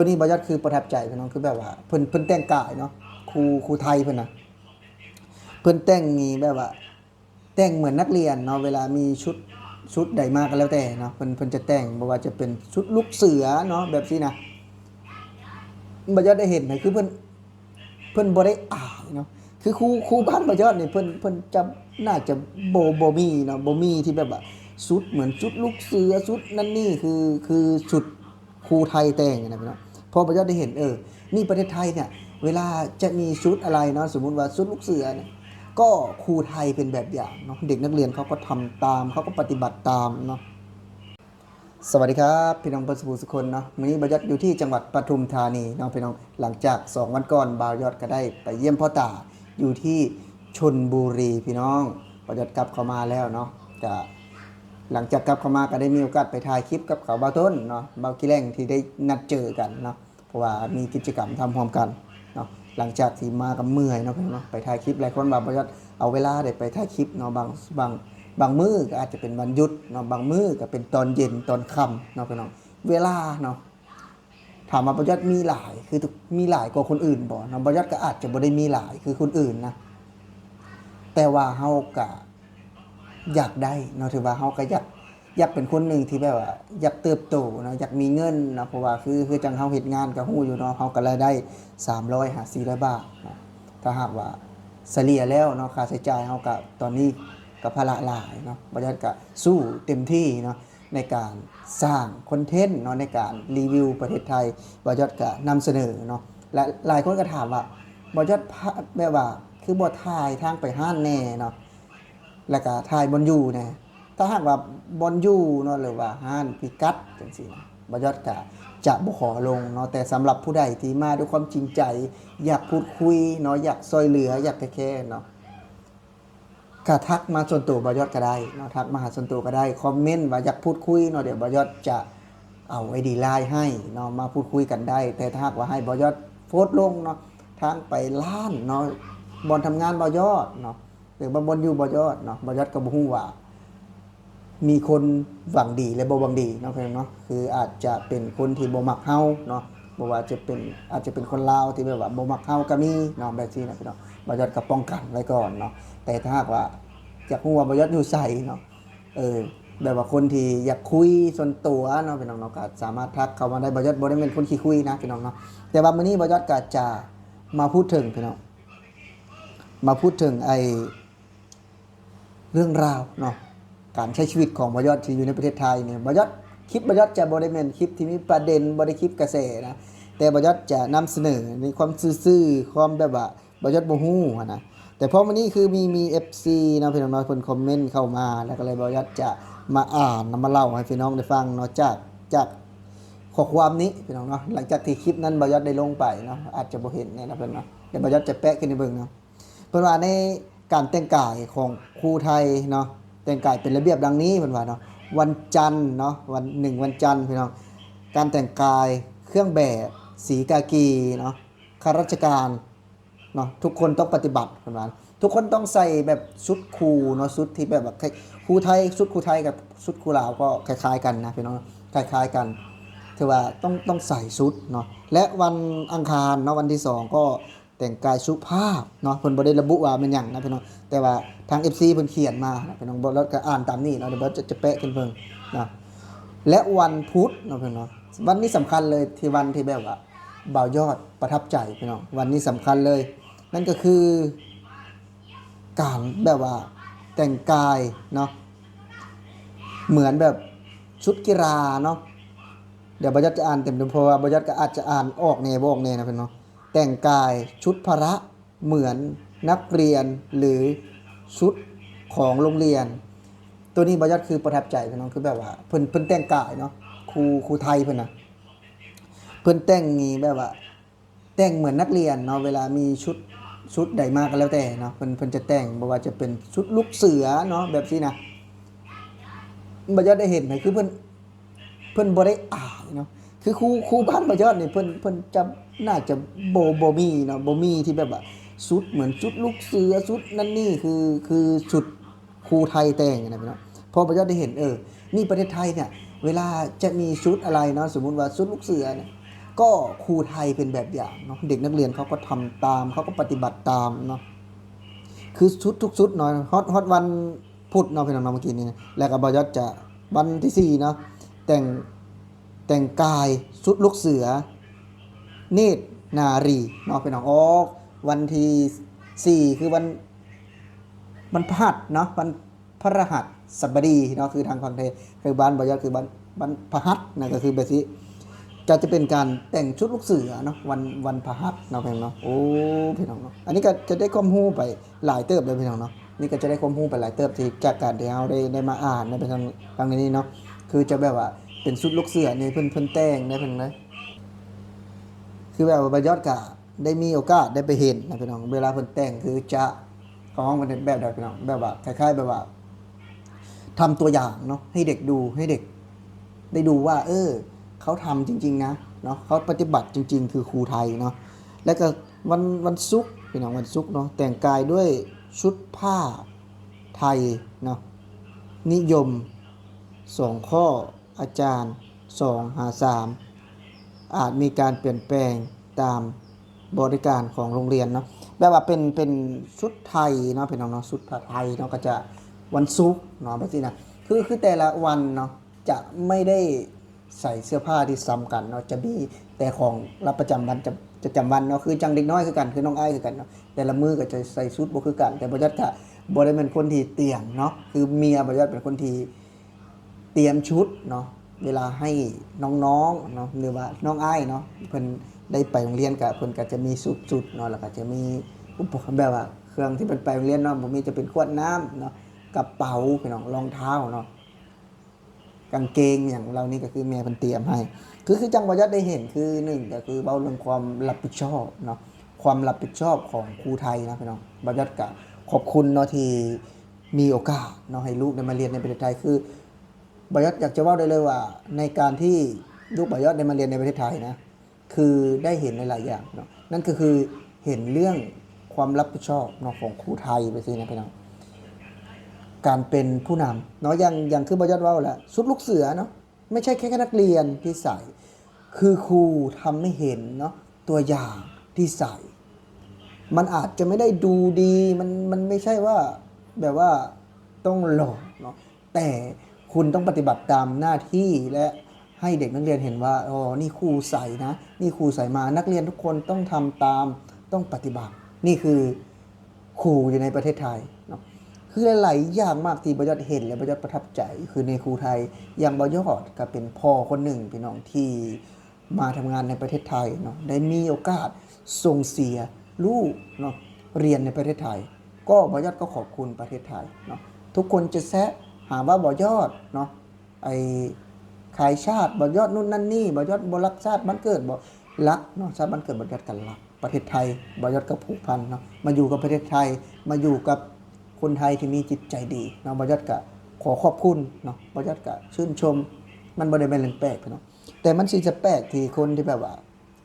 ຕົວນີ້ບ່າວຍອດຄືປະທັບໃຈພີ່ນ້ອງ ຄືແບບວ່າເພິ່ນ ເພິ່ນແຕ່ງກາຍເນາະ ຄູ ຄູໄທເພິ່ນນະ ເພິ່ນແຕ່ງນີ້ແບບວ່າ ແຕ່ງເໝືອນນັກຮຽນເນາະ ເວລາມີຊຸດ ຊຸດໃດມາກໍແລ້ວແຕ່ເນາະ ເພິ່ນ ເພິ່ນຈະແຕ່ງ ບໍ່ວ່າຈະເປັນຊຸດລູກເສືອເນາະ ແບບຊີ້ນະ ບ່າວຍອດໄດ້ເຫັນນະ ຄືເພິ່ນ ເພິ່ນບໍ່ໄດ້ອາຍເນາະ ຄືຄູ ຄູບ້ານບ່າວຍອດນີ້ ເພິ່ນ ເພິ່ນຈະ ໜ້າຈະບໍ່ ບໍ່ມີເນາະ ບໍ່ມີທີ່ແບບວ່າຊຸດເໝືອນຊຸດລູກເສືອ ຊຸດນັ້ນນີ້ ຄື ຄືຊຸດ ຄູໄທແຕ່ງນະພີ່ນ້ອງ ເພາະບ່າວຍອດໄດ້ເຫັນ ເອີ ນີ້ປະເທດໄທເນຍ ເວລາຈະມີຊຸດອະໄລເນາະ ສົມມຸດວ່າຊຸດລູກເສືອເນຍ ກໍຄູໄທເປັນແບບຢ່າງເນາະ ເດັກນັກຮຽນເຂົາກໍທຳຕາມ ເຂົາກໍປະຕິບັດຕາມເນາະ. ສະຫວັດດີຄັບ ພີ່ນ້ອງເບິດສູ່ຜູ້ສູ່ຄົນເນາະ ມື້ນີ້ບ່າວຍອດຢູ່ທີ່ຈັງຫວັດປະທຸມທານີເນາະພີ່ນ້ອງ ຫຼັງຈາກສອງວັນກ່ອນ ບ່າວຍອດກໍໄດ້ໄປຢ້ຽມພໍ່ຕາຢູ່ທີ່ຊົນບູຣີພີ່ນ້ອງ ບ່າວຍອດກັບເຂົ້າມາແລ້ວເນາະ ກະ ຫຼັງຈາກກັບເຂົ້າມາກໍໄດ້ມີໂອກາດໄປຖ່າຍຄລິບກັບເຂົາ ບ່າວຕົ້ນເນາະ ບ່າວກີ່ແຫຼງທີ່ໄດ້ນັດເຈີກັນເນາະ ເພາະວ່າມີກິດຈະກຳທຳຮ່ວມກັນເນາະ ຫຼັງຈາກທີ່ມາກໍເມື່ອຍເນາະພີ່ນ້ອງເນາະ ໄປຖ່າຍຄລິບ ຫຼາຍຄົນວ່າບໍ່ຢາກເອົາເວລາໄດ້ໄປຖ່າຍຄລິບເນາະ ບາງ ບາງ ບາງມື້ກໍອາດຈະເປັນວັນຢຸດເນາະ ບາງມື້ກໍເປັນຕອນເຢັນຕອນຄ່ຳເນາະພີ່ນ້ອງ ເວລາເນາະ ຖາມວ່າບ່າວຍອດມີຫຼາຍ ຄື ມີຫຼາຍກວ່າຄົນອື່ນບໍ່ເນາະ ບ່າວຍອດກໍອາດຈະບໍ່ໄດ້ມີຫຼາຍຄືຄົນອື່ນນະ ແຕ່ວ່າເຮົາກະຢາກໄດ້ເນາະ ຖືວ່າເຮົາກະຢາກ ຢາກເປັນຄົນໜຶ່ງທີ່ແບບວ່າຢາກເຕີບໂຕເນາະ ຢາກມີເງິນເນາະ ເພາະວ່າຄື ຄືຈັ່ງເຮົາເຮັດງານກະຮູ້ຢູ່ເນາະ ເຮົາກະລາຍໄດ້ສາມຮ້ອຍຫາສີ່ຮ້ອຍບາດເນາະ ຖ້າຫາກວ່າສະເລ່ຍແລ້ວເນາະ ຄ່າໃຊ້ຈ່າຍເຮົາກະ ຕອນນີ້ກະພາລະຫຼາຍເນາະ ບ່າວຍອດກະສູ້ເຕັມທີ່ເນາະ ໃນການສ້າງຄອນເທັນເນາະ ໃນການຣີວິວປະເທດໄທ ບ່າວຍອດກະນຳສະເໜີເນາະ ແລະ ຫຼາຍຄົນກໍຖາມວ່າ ບ່າວຍອດ ແບບວ່າ ຄືບໍ່ຖ່າຍທາງໄປຮ້ານແດ່ເນາະ ແລ້ວກະຖ່າຍບ່ອນຢູ່ແດ່ ຖ້າຫາກວ່າບ່ອນຢູ່ເນາະ ຫຼືວ່າຮ້ານພິກັດຈັ່ງຊີ້ນະ ບ່າວຍອດກະຈະບໍ່ຂໍລົງເນາະ ແຕ່ສຳລັບຜູ້ໃດທີ່ມາດ້ວຍຄວາມຈິງໃຈ ຢາກພູດຄຸຍເນາະ ຢາກຊ່ອຍເຫຼືອ ຢາກແຄເນາະ ກະທັກມາສ່ວນໂຕບ່າວຍອດກໍໄດ້ເນາະ ທັກມາຫາສ່ວນໂຕກໍໄດ້ ຄອມເມັນວ່າຢາກພູດຄຸຍເນາະ ດຽວບ່າວຍອດຈະເອົາໄອດີ LINE ໃຫ້ເນາະ ມາພູດຄຸຍກັນໄດ້ ແຕ່ຖ້າຫາກວ່າໃຫ້ບ່າວຍອດໂພສລົງເນາະ ທາງໄປຮ້ານເນາະ ບ່ອນທຳງານບ່າວຍອດເນາະ ຫຼືວ່າບ່ອນຢູ່ບ່າວຍອດເນາະ ບ່າວຍອດກໍບໍ່ຮູ້ວ່າ ມີຄົນຫວັງດີ ແລະ ບໍ່ຫວັງດີເນາະ ພີ່ນ້ອງເນາະ ຄືອາດຈະເປັນຄົນທີ່ບໍ່ມັກເຮົາເນາະ ບໍ່ວ່າຈະເປັນ ອາດຈະເປັນຄົນລາວທີ່ແບບວ່າບໍ່ມັກເຮົາກໍມີເນາະ ແບບຊີ້ນະພີ່ນ້ອງ ບ່າວຍອດກໍປ້ອງກັນໄວ້ກ່ອນເນາະ ແຕ່ຖ້າຫາກວ່າຢາກຮູ້ວ່າບ່າວຍອດຢູ່ໃສເນາະ ເອີ ແບບວ່າຄົນທີ່ຢາກຄຸຍສ່ວນຕົວເນາະ ພີ່ນ້ອງເນາະ ກໍສາມາດທັກເຂົ້າມາໄດ້ ບ່າວຍອດບໍ່ໄດ້ແມ່ນຄົນຂີ້ຄຸຍນະ ພີ່ນ້ອງເນາະ ແຕ່ວ່າມື້ນີ້ບ່າວຍອດກໍຈະມາພູດເຖິງ ພີ່ນ້ອງ ມາພູດເຖິງໄອ້ ເລື່ອງລາວເນາະ ການໃຊ້ຊີວິດຂອງບ່າວຍອດທີ່ຢູ່ໃນປະເທດໄທນີ້ ບ່າວຍອດ ຄລິບບ່າວຍອດຈະບໍ່ໄດ້ແມ່ນຄລິບທີ່ມີປະເດັນ ບໍ່ໄດ້ຄລິບກະແສນະ ແຕ່ບ່າວຍອດຈະນຳສະເໜີໃນຄວາມຊື່ໆ ຄວາມແບບວ່າບ່າວຍອດບໍ່ຮູ້ຫັ້ນນະ ແຕ່ພໍມື້ນີ້ຄືມີ ມີເອັຟຊີເນາະ ພີ່ນ້ອງເນາະ ເພິ່ນຄອມເມັນເຂົ້າມາ ແລ້ວກໍເລີຍບ່າວຍອດຈະມາອ່ານ ນຳມາເລົ່າໃຫ້ພີ່ນ້ອງໄດ້ຟັງເນາະ ຈາກ ຈາກຂໍ້ຄວາມນີ້ ພີ່ນ້ອງເນາະ ຫຼັງຈາກທີ່ຄລິບນັ້ນບ່າວຍອດໄດ້ລົງໄປເນາະ ອາດຈະບໍ່ເຫັນແນ່ນະເພິ່ນເນາະ ແຕ່ບ່າວຍອດຈະແປະຂຶ້ນໃຫ້ເບິ່ງເນາະ ເພິ່ນວ່າໃນການແຕ່ງກາຍຂອງຄູໄທເນາະ ແຕ່ງກາຍເປັນລະບຽບດັ່ງນີ້ ເພິ່ນວ່າເນາະ ວັນຈັນເນາະ ວັນ ໜຶ່ງ ວັນຈັນ ພີ່ນ້ອງ ການແຕ່ງກາຍເຄື່ອງແບບສີກາກີເນາະ ຂ້າລາຊະການເນາະ ທຸກຄົນຕ້ອງປະຕິບັດ ເພິ່ນວ່າ ທຸກຄົນຕ້ອງໃສ່ແບບຊຸດຄູເນາະ ຊຸດທີ່ແບບວ່າ ຄູໄທ ຊຸດຄູໄທກັບຊຸດຄູລາວກໍຄ້າຍໆກັນນະ ພີ່ນ້ອງ ຄ້າຍໆກັນ ຖືວ່າຕ້ອງ ຕ້ອງໃສ່ຊຸດເນາະ ແລະ ວັນອັງຄານເນາະ ວັນທີສອງ ກໍ ແຕ່ງກາຍສຸພາບເນາະ ເພິ່ນບໍ່ໄດ້ລະບຸວ່າແມ່ນຫຍັງນະພີ່ນ້ອງ ແຕ່ວ່າທາງເອັຟຊີເພິ່ນຂຽນມານະພີ່ນ້ອງ ບ່າວຍອດກໍອ່ານຕາມນີ້ເນາະ ດຽວບ່າວຍອດຈະ ຈະແປະຂຶ້ນເບິ່ງເນາະ ແລະ ວັນພຸດເນາະພີ່ນ້ອງເນາະ ວັນນີ້ສຳຄັນເລີຍ ທີ່ວັນທີ່ແບບວ່າບ່າວຍອດປະທັບໃຈພີ່ນ້ອງ ວັນນີ້ສຳຄັນເລີຍ ນັ້ນກໍຄື ການແບບວ່າແຕ່ງກາຍເນາະ ເໝືອນແບບຊຸດກິລາເນາະ ດຽວບ່າວຍອດຈະອ່ານເຕັມ ເພາະວ່າບ່າວຍອດກໍອາດຈະອ່ານອອກແດ່ບໍ່ອອກແດ່ນະພີ່ນ້ອງ ແຕ່ງກາຍຊຸດພະລະເໝືອນນັກຮຽນ ຫຼື ຊຸດຂອງໂຮງຮຽນ ໂຕນີ້ບ່າວຍອດຄືປະທັບໃຈພີ່ນ້ອງ ຄືແບບວ່າເພິ່ນ ເພິ່ນແຕ່ງກາຍເນາະ ຄູ ຄູໄທເພິ່ນນະ ເພິ່ນແຕ່ງນີ້ແບບວ່າ ແຕ່ງເໝືອນນັກຮຽນເນາະ ເວລາມີຊຸດ ຊຸດໃດມາກໍແລ້ວແຕ່ເນາະ ເພິ່ນ ເພິ່ນຈະແຕ່ງ ບໍ່ວ່າຈະເປັນຊຸດລູກເສືອເນາະ ແບບຊີ້ນະ ບ່າວຍອດໄດ້ເຫັນນະ ຄືເພິ່ນ ເພິ່ນບໍ່ໄດ້ອາຍເນາະ ຄືຄູ ຄູບ້ານບ່າວຍອດນີ້ ເພິ່ນ ເພິ່ນຈະ ໜ້າຈະບໍ່ ບໍ່ມີເນາະ ບໍ່ມີທີ່ແບບວ່າຊຸດເໝືອນຊຸດລູກເສືອ ຊຸດນັ້ນນີ້ ຄື ຄືຊຸດຄູໄທແຕ່ງນະພີ່ນ້ອງ ເພາະບ່າວຍອດໄດ້ເຫັນ ເອີ ນີ້ປະເທດໄທເນຍ ເວລາຈະມີຊຸດອະໄລເນາະ ສົມມຸດວ່າຊຸດລູກເສືອເນຍ ກໍຄູໄທເປັນແບບຢ່າງເນາະ ເດັກນັກຮຽນເຂົາກໍທຳຕາມ ເຂົາກໍປະຕິບັດຕາມເນາະ ຄືສຸດທຸກສຸດເນາະ ຮອດ ຮອດວັນພຸດເນາະ ພີ່ນ້ອງເນາະ ເມື່ອກີ້ນີ້ ແລ້ວກໍບ່າວຍອດຈະ ວັນທີສີ່ເນາະ ແຕ່ງ ແຕ່ງກາຍຊຸດລູກເສືອ ເນດນາຣີເນາະ ພີ່ນ້ອງ. ອອກວັນທີສີ່ ຄືວັນ ວັນພະຫັດເນາະ ວັນພະລະຫັດສະບະດີເນາະ ຄືທາງຝັ່ງໄທ ຄືບ້ານບ່າວຍອດ ຄືວັນ ວັນພະຫັດນະ ກໍຄືແບບຊີ້ ກໍຈະເປັນການແຕ່ງຊຸດລູກເສືອເນາະ ວັນ ວັນພະຫັດເນາະ ພີ່ນ້ອງເນາະ. ໂອ້ ພີ່ນ້ອງເນາະ ອັນນີ້ກໍຈະໄດ້ຄວາມຮູ້ໄປຫຼາຍເຕີບເລີຍ ພີ່ນ້ອງເນາະ. ນີ້ກໍຈະໄດ້ຄວາມຮູ້ໄປຫຼາຍເຕີບ ທີ່ຈາກການທີ່ເຮົາໄດ້ ໄດ້ມາອ່ານໃນ ໃນຄັ້ງນີ້ເນາະ ຄືຈະແບບວ່າເປັນຊຸດລູກເສືອນີ້ ເພິ່ນ ເພິ່ນແຕ່ງໄດ້ ເພິ່ນນະ ຄືແບບວ່າບ່າວຍອດກະໄດ້ມີໂອກາດໄດ້ໄປເຫັນນະ ພີ່ນ້ອງ. ເວລາເພິ່ນແຕ່ງຄືຈະ ເຂົາຮ້ອງເປັນແບບໃດ ພີ່ນ້ອງ ແບບວ່າຄ້າຍໆ ແບບວ່າທຳຕົວຢ່າງເນາະ ໃຫ້ເດັກດູ ໃຫ້ເດັກໄດ້ດູວ່າ ເອີ ເຂົາທຳຈິງໆ ນະເນາະ ເຂົາປະຕິບັດຈິງໆ ຄືຄູໄທເນາະ. ແລ້ວກໍວັນ ວັນສຸກ ພີ່ນ້ອງ ວັນສຸກເນາະ ແຕ່ງກາຍດ້ວຍຊຸດຜ້າໄທເນາະ ນິຍົມສອງຂໍ້ ອາຈານສອງຫາສາມ ອາດມີການປ່ຽນແປງຕາມບໍລິການຂອງໂຮງຮຽນເນາະ. ແບບວ່າເປັນ ເປັນຊຸດໄທເນາະ ພີ່ນ້ອງເນາະ ຊຸດຜ້າໄທເນາະ ກໍຈະວັນສຸກເນາະ ແບບຊີ້ນະ ຄື ຄືແຕ່ລະວັນເນາະ ຈະໄມ່ໄດ້ໃສ່ເສື້ອຜ້າທີ່ຊ້ຳກັນເນາະ ຈະມີແຕ່ຂອງລັບປະຈຳວັນ ຈະ ປະຈຳວັນເນາະ ຄືຈັ່ງເດັກນ້ອຍຄືກັນ ຄືນ້ອງອ້າຍຄືກັນເນາະ ແຕ່ລະມື້ກໍຈະໃສ່ຊຸດບໍ່ຄືກັນ. ແຕ່ບ່າວຍອດກະບໍ່ໄດ້ແມ່ນຄົນທີ່ຕຽມເນາະ ຄືເມຍບ່າວຍອດເປັນຄົນທີ່ ຕຽມຊຸດເນາະ ເວລາໃຫ້ນ້ອງໆ ເນາະ ຫຼືວ່ານ້ອງອ້າຍເນາະ ເພິ່ນໄດ້ໄປໂຮງຮຽນ ກະເພິ່ນກະຈະມີຊຸດ ຊຸດເນາະ ແລ້ວກະຈະມີອຸປະ ແບບວ່າເຄື່ອງທີ່ເພິ່ນໄປໂຮງຮຽນເນາະ ບໍ່ມີຈະເປັນຂວດນ້ຳເນາະ ກະເປົາ ພີ່ນ້ອງ ລອງເທົ້າເນາະ ກາງເກງຫຍັງເຫຼົ່ານີ້ ກະຄືແມ່ເພິ່ນຕຽມໃຫ້ ຄື ຄືຈັ່ງບ່າວຍອດໄດ້ເຫັນ ຄືໜຶ່ງກະຄືເວົ້າເລື່ອງຄວາມຮັບຜິດຊອບເນາະ ຄວາມຮັບຜິດຊອບຂອງຄູໄທເນາະ ພີ່ນ້ອງ. ບ່າວຍອດກະຂອບຄຸນເນາະ ທີ່ ມີໂອກາດເນາະ ໃຫ້ລູກໄດ້ມາຮຽນໃນປະເທດໄທ ຄືບ່າວຍອດຢາກຈະເວົ້າໄດ້ເລີຍວ່າ ໃນການທີ່ລູກບ່າວຍອດໄດ້ມາຮຽນໃນປະເທດໄທນະ ຄືໄດ້ເຫັນຫຼາຍໆຢ່າງເນາະ ນັ້ນກໍຄືເຫັນເລື່ອງຄວາມຮັບຜິດຊອບເນາະ ຂອງຄູໄທ ແບບຊີ້ນະ ພີ່ນ້ອງ ການເປັນຜູ້ນຳເນາະ ຢ່າງ ຢ່າງຄືບ່າວຍອດເວົ້າແຫຼະ ຊຸດລູກເສືອເນາະ ໄມ່ໃຊ່ແຄ່ນັກຮຽນທີ່ໃສ່ ຄືຄູທຳໃຫ້ເຫັນເນາະ ຕົວຢ່າງທີ່ໃສ່ ມັນອາດຈະໄມ່ໄດ້ດູດີ ມັນ ມັນໄມ່ໃຊ່ວ່າ ແບບວ່າຕ້ອງຫຼໍ່ເນາະ ແຕ່ຄຸນຕ້ອງປະຕິບັດຕາມໜ້າທີ່ ແລະ ໃຫ້ເດັກນັກຮຽນເຫັນວ່າ ອໍ ນີ້ຄູໃສ່ນະ ນີ້ຄູໃສ່ມາ ນັກຮຽນທຸກຄົນຕ້ອງທຳຕາມ ຕ້ອງປະຕິບັດ ນີ້ຄື ຄູຢູ່ໃນປະເທດໄທເນາະ ຄືຫຼາຍໆຢ່າງມາກທີ່ບ່າວຍອດເຫັນ ແລະ ບ່າວຍອດປະທັບໃຈ ຄືໃນຄູໄທ ຢ່າງບ່າວຍອດກໍເປັນພໍ່ຄົນໜຶ່ງ ພີ່ນ້ອງ ທີ່ມາທຳງານໃນປະເທດໄທເນາະ ໄດ້ມີໂອກາດສົ່ງເສຍລູກເນາະ ຮຽນໃນປະເທດໄທ ກໍບ່າວຍອດກໍຂອບຄຸນປະເທດໄທເນາະ ທຸກຄົນຈະແຊະຫາວ່າບ່າວຍອດເນາະ ໄອ້ ຂາຍຊາດ ບ່າວຍອດ ໂນ່ນນັ້ນນີ້ ບ່າວຍອດບໍ່ຮັກຊາດບ້ານເກີດ ບໍ່ ຮັກເນາະ ຊາດບ້ານເກີດ ບ່າວຍອດກໍຮັກ ປະເທດໄທ ບ່າວຍອດກໍຜູກພັນເນາະ ມາຢູ່ກັບປະເທດໄທ ມາຢູ່ກັບຄົນໄທທີ່ມີຈິດໃຈດີເນາະ ບ່າວຍອດກໍຂໍຂອບຄຸນເນາະ ບ່າວຍອດກໍຊື່ນຊົມ ມັນບໍ່ໄດ້ແມ່ນເລື່ອງແປກເນາະ ແຕ່ມັນຊິຈະແປກທີ່ຄົນທີ່ແບບວ່າ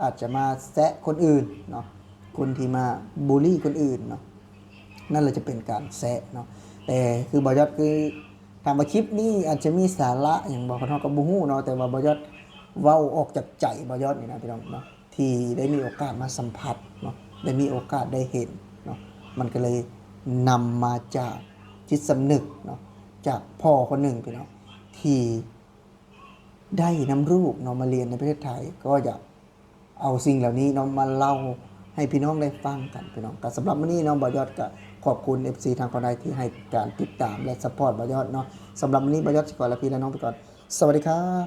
ອາດຈະມາແຊະຄົນອື່ນເນາະ ຄົນທີ່ມາບູລີຄົນອື່ນເນາະ ນັ້ນລະຈະເປັນການແຊະເນາະ ແຕ່ຄືບ່າວຍອດ ຄື ຖາມວ່າຄລິບນີ້ອາດຈະມີສາລະຫຍັງບໍ່ ເຮົາກໍບໍ່ຮູ້ເນາະ ແຕ່ວ່າບ່າວຍອດເວົ້າອອກຈາກໃຈບ່າວຍອດນີ້ນະ ພີ່ນ້ອງເນາະ ທີ່ໄດ້ມີໂອກາດມາສຳຜັດເນາະ ໄດ້ມີໂອກາດໄດ້ເຫັນເນາະ ມັນກໍເລີຍນຳມາຈາກຈິດສຳນຶກເນາະ ຈາກພໍ່ຄົນໜຶ່ງ ພີ່ນ້ອງ ທີ່ ໄດ້ນຳລູກເນາະ ມາຮຽນໃນປະເທດໄທ ກໍຢາກເອົາສິ່ງເຫຼົ່ານີ້ເນາະ ມາເລົ່າໃຫ້ພີ່ນ້ອງໄດ້ຟັງກັນ ພີ່ນ້ອງ. ກໍສຳລັບມື້ນີ້ເນາະ ບ່າວຍອດກໍຂອບຄຸນເອັຟຊີທາງຝັ່ງໄທທີ່ໃຫ້ການຕິດຕາມ ແລະ ຊັບພອດບ່າວຍອດເນາະ. ສຳລັບມື້ນີ້ບ່າວຍອດຊິຂໍລາພີ່ລານ້ອງໄປກ່ອນ. ສະຫວັດດີຄັບ.